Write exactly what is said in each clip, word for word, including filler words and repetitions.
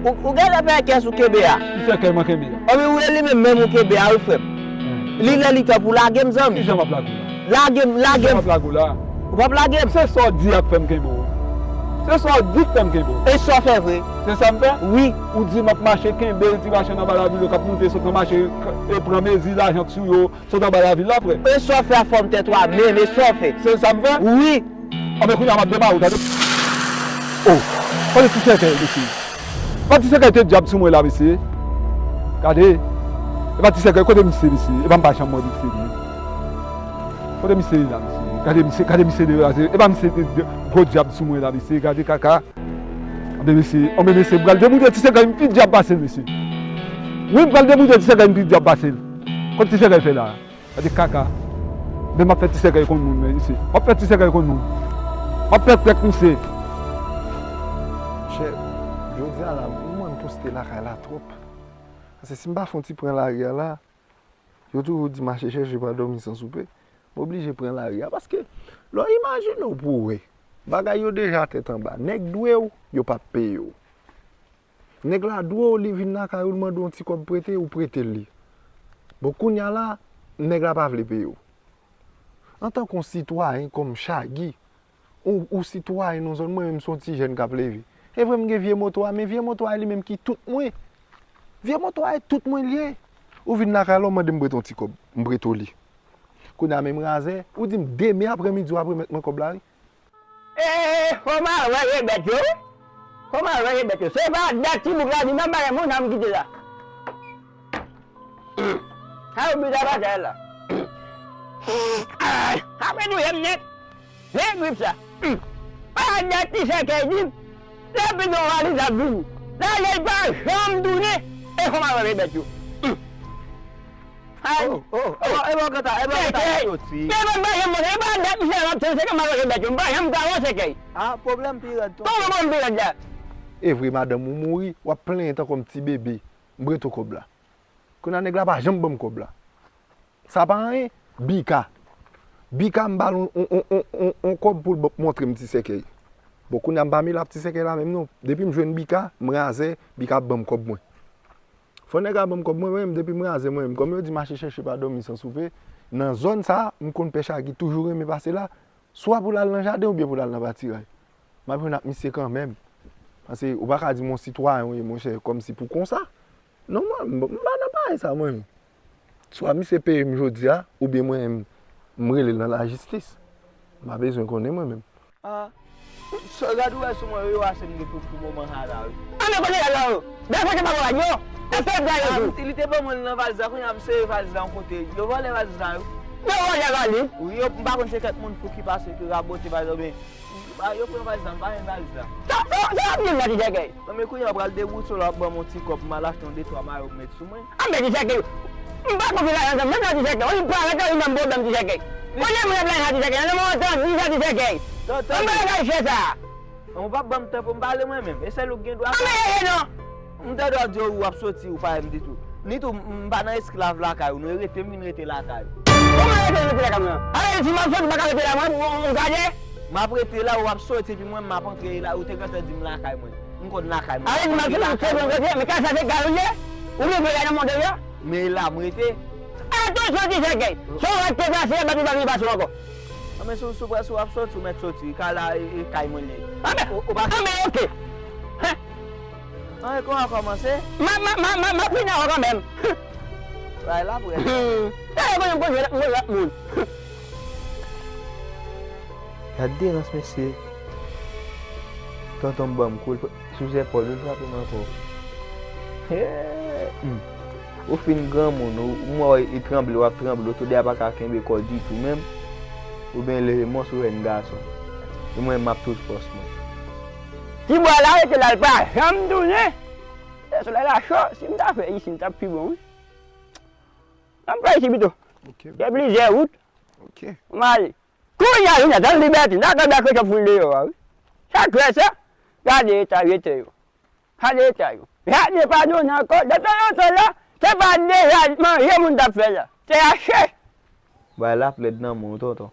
Ou, ou genlè fè kès ou kenbe a. Ki sèkèy mwen kenbe a? Anben, ou e li menm, menm ou kenbe a, wi, frè m. Hmm. Li lè li tan pou lage m, zanmi. Kijan m ap lage w la? Lage m, lage m. Kijan m ap lage w la? Ou p ap lage m. Se sa w di a k fè m kenbe w. Se sa w di k fè m kenbe w. E sa w fè vre? Se sa m fè? Wi. Ou di m ap mache kenbe ti machann anba lavil yo k ap moute sot nan mache e pran mezi lajan k sou yo sot anba lavil la, frè. E sa w fè a fòm tèt ou a menm, e sa w fè? Se sa m fè? Wi. Anben kounye a m ap demare w, tande. O, kote ti sèkèy, mesye? Pa ti sèkèy te dyab sou mwen la, mesye. Gade. E pa ti sèkèy, kote misye, mesye? E pa m pa janm wè misye, mesye. Kote misye ye la, mesye? Gade misye, gade misye de la, e pa misye te de, gwo dyab sou mwen la, mesye. Gade kaka. Anben mesye, anben mesye, m pral deboude ti sèkèy m pi dyab pase l, mesye. Wi, m pral deboude ti sèkèy m pi dyab pase l. Kote ti sèkèy fè la? Gade kaka. Men m ap fè ti sèkèy konn moun, men, isi. M ap fè ti sèkèy konn moun. M ap fè trèk misye. Chè, jodi a la, m wè m poste lakay la twòp. Paske si m pa fè yon ti pran lari a la, yo toujou di mache chèche pa dòmi san soupe. M oblije pran lari a, paske lè w imajine w pou w wè, bagay yo deja tèt anba. Nèg dwe w, yo p ap peye w. Nèg la dwe w, li vin lakay ou, li mande w yon ti kòb prete, ou prete l li. Bon, kounye a la, nèg la pa vle peye w. Antanke yon sitwayen kòm Chagi, ou, ou sitwayen nan zòn, mwen menm se yon ti jèn k ap leve. E vre m gen vye moto a, men vye moto a li menm ki tout mwen. Vye moto a e tout mwen l ye. Ou vin lakay la, ou mande m prete yon ti kòb, m prete w li. Kounye a menm razè, ou di m demen aprèmidi w ap remèt mwen kòb la wi. E, fò m al wè vye bèt yo wi. Fò m al wè vye bèt yo. Se pa dat ti boug la di m ap bay moun nan m kite la. Sa yo bita batay la. Apre touye m nèt. Men grip sa. Pa dat ti sèkèy di m. Depi nan valiz ap vini. Lale l pa janm tounen. E fò m al wè vye bèt yo. Ay. Oh, oh, oh, e bò kanta, e bò kanta soti. Sèkèy. Demen m pa janm monte, e pa dat misye ap tann sèkèy, m pa wè bèt yo, m pa janm ka wè sèkèy. Ah, pwoblèm pi rèd tou. Kòman pwoblèm pi rèd la? E vre, madanm ou mouri, w ap plenyen tankou yon ti bebe. M prete w kòb la. Kounye a nèg la pa janm ban m kòb la. Sa pa anyen, Bika. Bika m ba l yon, yon, yon, yon, yon, yon kòb pou l ban, montre m ti sèkèy. Bon, kounye a m pa mele ak ti sèkèy la menm non. Depi m jwenn Bika, m razè, Bika ap ban m kòb mwen. Fò nèg la ban m kòb mwen, mwen menm, depi m razè mwen menm. Kòm yo di mache chèche pa dòmi san soupe, nan zòn sa a, m konn pè Chagi toujou renmen pase la, swa pou l al nan jaden oubyen pou l al nan patiray. M ap jwenn ak misye kanmenm. Paske ou pa ka di m yon sitwayen ou ye, monchè, kòmsi pou konsa. Non, mwen, m, m pa nan bagay sa, mwen menm. Swa misye peye m jodi a, oubyen mwen menm, m rele l nan lajistis. M pa bezwen konnen, mwen menm. Ah, sa, gad ou wè sou mwen, wi, yo ase m gen pou, pou moman sa la, wi. Anben kote l la, yo? Dèfwa se pa bagay yo. Èske l bay yo tou? Li te ban mwen l nan valiz la, kounye a m sere valiz la yon kote. Yo vòlè valiz la, wi. Yo vòlè valiz? Wi, yo, m pa konn se kèk moun fou ki pase, ki rabote valiz la, oubyen, ba, yo pran valiz la, m pa renmen valiz la. Sa, sa, sa w ap di m la, ti sèkèy? Non, men kounye a w pral deboute w la, w ap ban m yon ti kòb, m al achte yon de twa mayo m met sou mwen. Anben ti sèkèy, m pa konn fè lajan ansanm, menm nan ti sèkèy, ou li pa rete ou li ban m pwoblèm ti sèkèy. Konnen moun ap lajan ti sèkèy, nan moman tan di sa ti sèkèy. Anben lagay chè sa. Ou p ap ban m tan pou m pale mwen menm, e sèl ou k gen dwa sa. Anben rete non. M te dwa di w w ap soti, ou pa wè m ditou. Nitou, m, m pa nan esklav lakay ou non, e rete m vin rete lakay ou. Kòman rete m rete lakay mwen an? Ale di m ap soti, ou pa ka rete la mwen, ou, ou gade? M ap rete la, w ap soti, epi mwen, m ap antre la, ou te gentan di m lakay mwen. M konn lakay mwen. Ale di m ap soti, ou te gentan di, men kay sa se kay ou ye? Ou rive la nan mòn deyò? Men la, m rete. Atansyon, ti sèkèy! Si w rete pase, bat ou pa vin pase w ankò. Anben, si w, si w, si w ap soti, ou mèt soti, kay la, e, e kay mwen li ye. Anben, anben, oke. Hen. Anben, kòman w kòmanse? M a, m a, m a, m a, m a fini avè w kanmenm. Bay la, pou rete. E, konnen m konn jwe, m konn jwe ak moun. Gad derans, mesye. Tonton m ban m kou, l sou zèpòl, li frape m ankò. Hey! Hmm. Ou fin granmoun, ou, m wè w, e tranble, w ap tranble, ou tou de a pa ka kenbe kò w ditou menm. Oubyen leve mons ou jèn gason. E mwen, m ap toujou fòs mwen. Ti bwa la rete la, l pa janm tounen. Lè solèy la cho, si m ta fè isit, l t ap pi bon, wi. Ann pran isit pito. Ok. Gen plizyè wout. Ok. M ale. Kounye a, vin atann Libète, n a kanpe ak rechòp foul deyò a, wi. Sa k fè sa? Gade eta vye tè yo. Gade eta yo. Jaden pa donnen ankò. Depi lontan la, se pa deja manje moun t ap fè la. Se achte. Bagay la ap lèd nan men w, tonton.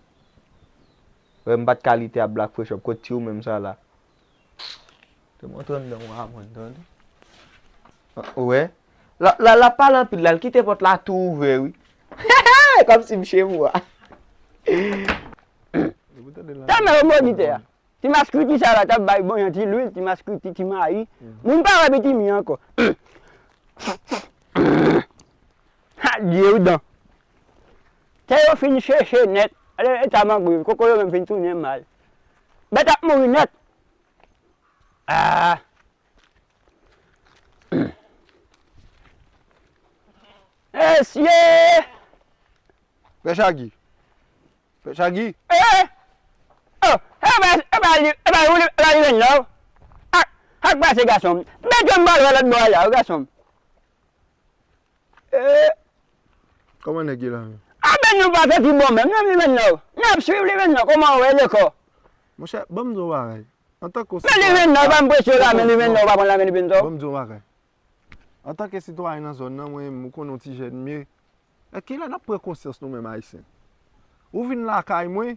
Wè, m pa t ka lite ap Black Fresh Up. Kot ti ou menm sa la? Te montre m dan w a mwen, tande. Ou wè? La, la, l ap pale anpil la, l kite pòt la tou ouvè, wi. Kòmsi m cheve w a. Sa mè yo modi tè a. Ti maskriti sa la t ap bay bon jan ti lwil, ti maskriti, ti mayi. Moun pa wè pitimi ankò. Adye w dan. Tè yo fin cheche nèt. Ale eta mango yo, koko yo menm fin tounen mal. Bèt ap mouri nèt. Ah. Mesye! Pè Chagi. Pè Chagi. Eh! Oh, e pa, e pa li, e pa li, e pa li menm non. Ak, ak pase gason m. Bèt yo m pral wè lòt bò a la, wi gason m. Eh! Kòman nèg ye la menm? A ben nou pa fè pi bon menm, non, li menm non. N ap swiv li menm non, kòman w wè le kò? Monchè, ban m di w yon bagay. Antanke... Men li menm non, pa m presye w la, men li menm non, w pa pran la men li menm non. Ban m di w yon bagay. Antanke sitwayen nan zòn nan, mwen menm, ou konnen yon ti jèn m ye. Èske lè n ap pran konsyans nou menm Ayisyen? Ou vin lakay mwen,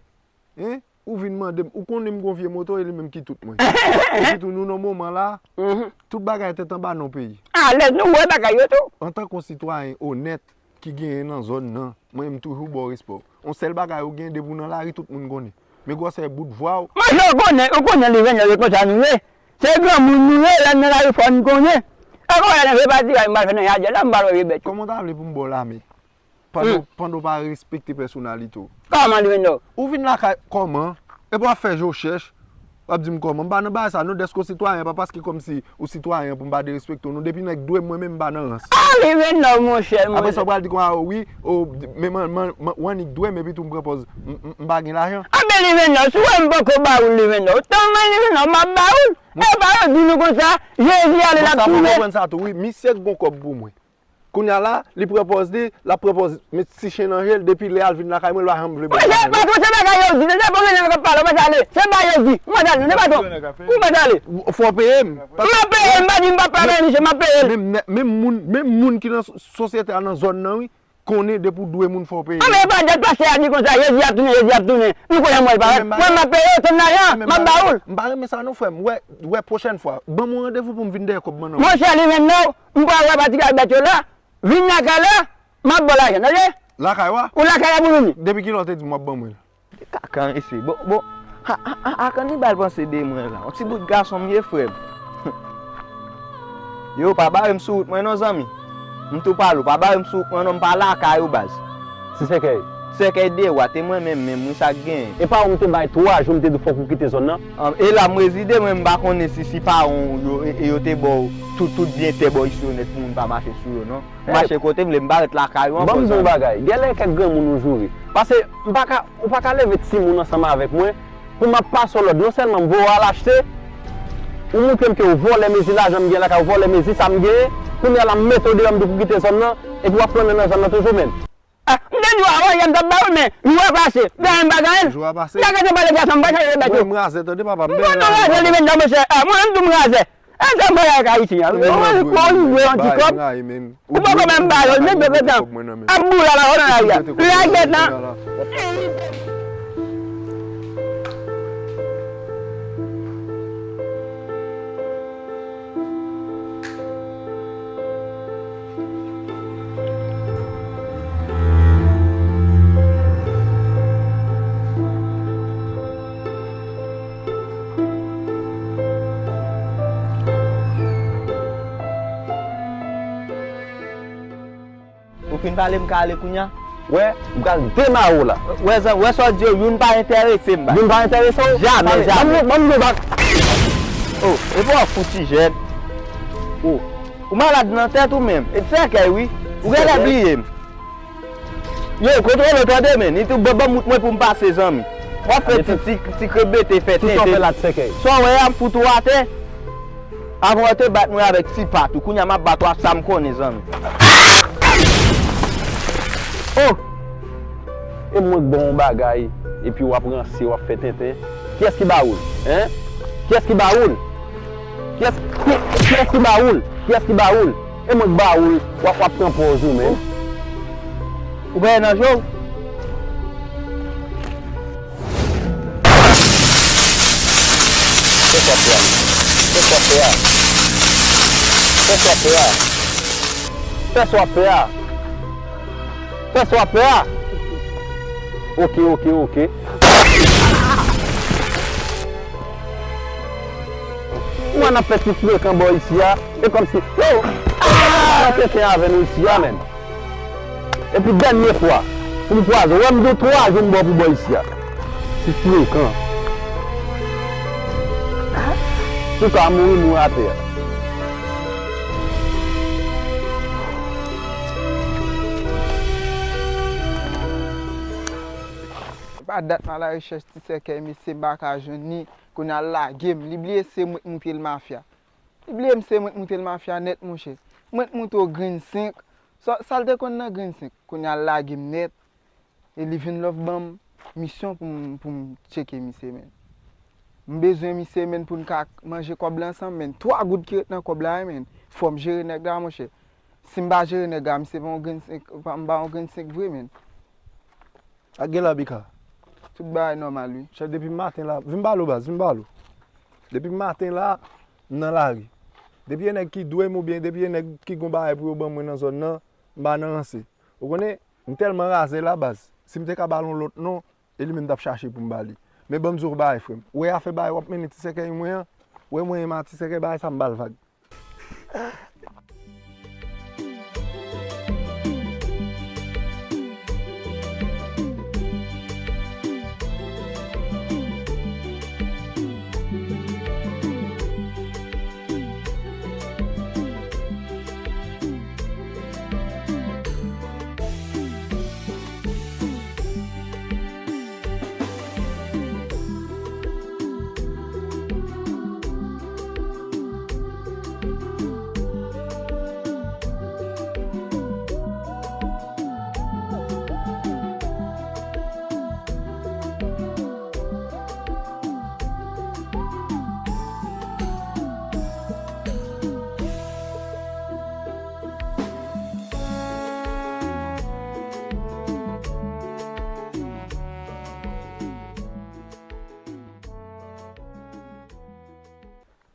en, ou vin mande m, ou konnen m gon vye moto e li menm ki tout mwen. Epi tou nou nan moman la, tout bagay tèt anba nan peyi. Alèz, nou wè bagay yo tou. Antanke yon sitwayen onèt ki genyen nan zòn nan, mwen m toujou ba w respè w. Yon sèl bagay ou gen depi w nan lari tout moun konnen. Men gwosè bout vwa w. Monchè, ou konnen, ou konnen li vennè yo konsa nou ye. Se granmoun nou ye, lè n nan lari fò n konnen. E konsa nan vye pati a m pral fè nan yadè la, m pral wè vye bèt yo. Kòman w ta vle pou m ba w lame? Pandan, pandan w pa respekte pèsonalite w. Kòman li vennè w? Ou vin lakay kòman? Epi w ap fè je w chèch. W ap di m kòman? M pa nan bagay sa non, dèske w sitwayen, pa paske kòmsi ou sitwayen pou m pa derespekte w non. Depi nèg dwe m, mwen menm m pa nan rans. Ah, li vennè w, monchè, monchè. Apre sa w pral di konsa, o wi, o, men man, man, man, w annik dwe m, epi tou m pran pòz m, m, m pa gen lajan. Ah, men li vennè w, si w wè m poko ba ou l, li vennè w, tanmen li vennè w, m ap ba ou l. E pa yo di nou konsa, Jezi ale l ap tounen. Bon, sa, mwen konprann sa tou, wi. Misye k gon kòb pou mwen. Kounye a la, li pran pòz li, l ap pran pòz met ti chen nan je l, depi lè a l vin lakay mwen, l pa janm vle ban m lajan. Monchè, patwon, se bagay yo di, se bon, men nèg ap pale, ou pa t ale. Se bagay yo di, ou pa t ale, non, patwon. Ou pa t ale. Fò w peye m. M ap peye, m pa di m p ap pale, misye, m ap peye l. Menm, menm moun, menm moun ki nan sosyete a, nan zòn nan, wi, konnen depi w dwe moun, fò w peye. Ah, men e pa dèt pastè a di konsa, Jezi ap tounen, Jezi ap tounen. Nou konnen mwen parèt. Mwen, m ap peye, tann lajan, m ap ba ou l. M pa renmen sa non, frè m. Wè, wè pwochèn fwa. Ban m yon randevou pou m vin dèyè kòb mwen nan men w. Monchè, li vennè w, m pral wè pati kay bèt yo la. Vin lakay la, m ap ba w lajan, tande? Lakay w a? Ou lakay la pou vini. Depi kilè w te di m w ap ban mwen l? Kaka mesye. Bon, bon, a, a, a, a kannibal panse de mwen la. Yon ti bout gason m ye, frè m. Yo, pa bare m sou wout mwen non, zanmi. M tou pale w, pa bare m sou wout mwen non, m pa lakay ou, baz. Ti sèkèy. Sèkèy de wa, te mwen menm menm, wi, sa k genyen. E pa ou m te bay twa jou, m te di w fòk ou kite zòn nan? An, e la m rezide, mwen, m pa konnen si, si paran w yo, e, e yo te ba w tout, tout byen tè bò isi yo nèt pou moun pa mache sou yo, non. M mache kote m vle, m pa ret lakay ou ankò, zanmi. Ban m di w yon bagay, genlè kèk granmoun ou joure. Paske m pa ka, ou pa ka leve timoun ansanm avèk mwen, pou m ap pase w lòd. Non sèlman m voye w al achte, ou montre m ke ou vòlè mezi lajan m gen lakay ou, vòlè mezi sa m genyen, kounye a la m mete w deyò, m di w pou kite zòn nan, epi w ap plannen nan zòn nan toujou menm. Ah, m te di w avan yè m t ap ba ou l, men jou a pase, m pa janm pa genyen l. Jou a pase. M ta gentan pale gason m, m pa chanje bèt yo. Mwen m razè, tande papa, m bezwen razè. M konn ou razè, li vennè w, monchè. Ah, mwen menm tou m razè. E sa m fè ak Ayisyen an? Ou wè, ou wè yon ti kòb. Ou poko menm ba yo l, men depi tan ap boule la, ou nan lari a. Lagèt nan. Ou fin pale, m ka ale kounya? Wè, m pral demare w la. Wè, zan-, wè sa w di yo, youn pa enterese m, baz. Youn pa enterese w? Jamè, jamè. Ban m, ban m yon bak. Oh, epi w ap fouti jèn. Oh. Ou malad nan tèt ou menm. E sèkèy, wi. Ou genlè bliye m. Yo, kontwole w tande, men. Ni tou ban, ban m wout mwen pou m pase, zanmi. W ap fè ti, ti, ti krebete fè tenten. Kisa w fè la, ti sèkèy? Sa w wè a, m fout ou atè. Avan w te bat mwen avèk ti pat ou, kounye a m ap bat ou ak sa m konnen, zanmi. Oh! E mwen k ba w yon bagay, epi w ap ranse, w ap fè tenten. Kiyès ki ba ou l? Hein? Kiyès ki ba ou l? Kiyès, ki, kiyès ki ba ou l? Kiyès ki ba ou l? E mwen k ba ou l, w ap, w ap pran pòz ou menm. Ou pa nan jwe w? Fè sa w ap fè a. Fè sa w ap fè a. Fè sa w ap fè a. Fè sa w ap fè a. Fè sa w ap fè a. Ok, ok, ok. Ou an ap fè ti frekan bò isi a. E kòmsi, yo! Sa tenten avè nou isi a, menm. Epi dènye fwa, pou m kwaze w, wè m gen twa jou m ba w pou bò isi a. Ti frekan. Si w ka mouri, mouri atè a. Se pa dat m a la rechèch ti sèkèy, mesye, m pa ka jwenn li. Kounye a l lage m. Li bliye se mwen k montre l mafya. Li bliye m se mwen k montre l mafya nèt, monchè. Mwen k montre w grenn senk. Sa, sa l te konn nan grenn senk. Kounye a l lage m nèt. E li vin lòf ban m misyon pou m, pou m tcheke misye, menn. M bezwen misye, menn, pou n ka manje kòb la ansanm, menn. Twa goud ki ret nan kòb la, wi, menn. Fò m jere nèg la, monchè. Si m pa jere nèg la, misye pa yon grenn senk, pa, m pa yon grenn senk vre, menn. Ak gen la, Bika? Tout bagay nòmal, wi. Chèf, depi maten la, vin pale w, baz, vin pale w. Depi maten la, m nan lari. Depi e nèg ki dwe m oubyen depi e nèg ki gon bagay pou yo ban mwen nan zòn nan, m pa nan ranse. Ou konnen, m tèlman razè la, baz. Si m te ka ba l yon lòt non, e li menm t ap chache pou m ba li. Men ban m di w yon bagay, frè m. Ou wè afè bagay w ap mennen ti sèkèy mwen an, ou wè mwen menm a ti sèkèy bagay sa m ba l vag.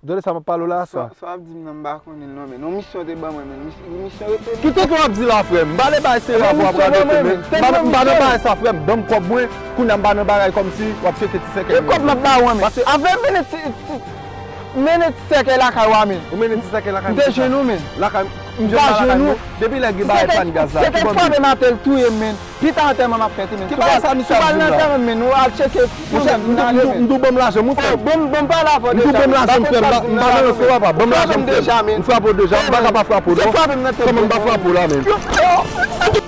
Tande sa m ap pale w la, sa. Sa, sa w ap di m nan, m pa konnen l non, men. Yon misyon te ban mwen, men. Mis-, misyon rete misyon. Kite sa w ap di la, frè m. M pa nan bagay serye avè w ap radote, men. M pa nan, m pa nan bagay sa, frè m. Ban m kòb mwen, kounye a m pa nan bagay kòmsi w ap tcheke ti sèkèy mwen. E kòb m ap ba ou an, men. Avè mennen ti, ti, mennen ti sèkèy lakay ou a, men. Ou mennen ti sèkèy lakay mwen. M te jwenn ou, men. Lakay, m jwenn pa lakay mwen. Depi lè gen bagay pàn gaz la, ki bò m ye? Sèkèy frape m atè l touye m, men. Pita antèman m ap fè, ti men. Ki bagay sa misye ap di m la? Si w al nan antèman m, men, ou al tcheke ti sou men, m ale, men. M tou ban m lajan m, frè m. Oh, ban m, ban m pale avè w deja, men. M tou ban m lajan m, frè m. M pa nan ranse, papa. Ban m lajan m, frè m. M frape w deja, m pa ka pa frape w, non. Kòman m pa frape w la, men?